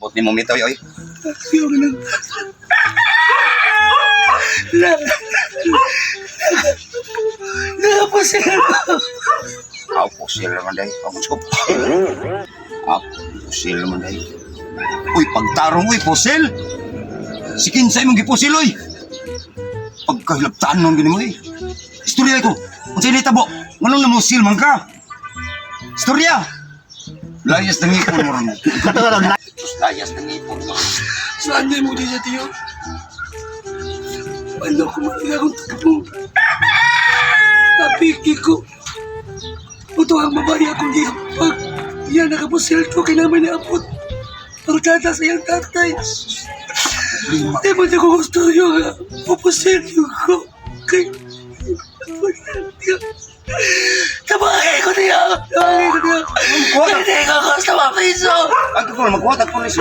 Bot ni mo mitaw oy. Yung nang... Na... Nakapusil ko. Aw, pusil naman day. Aw, ko. Aw, pusil naman day. Uy, pagtarong uy, pusil. Si Kinsay mong gipusil oy. Pagkahilabtaan nun gini mo eh. Istorya ko. Unsay nitabo? Nganong namusil man ka? Istorya. Layas ng ipon mo ron. Layas ng ipon mo. Saan niya mo di siya, tiyo? Ano ko man akong takbo? Napiki ko. Ito ang babae akong gihapag. Yan, nakapusil ko, kailangan ni Apot. Pagkata sa iyang tatay. Di ba niya ko gusto yung pupusil yung ko? Kay... Tabangin ko niya! Tabangin ko niya! Hindi ko gusto mapiso! Ang ko magkuha ko ni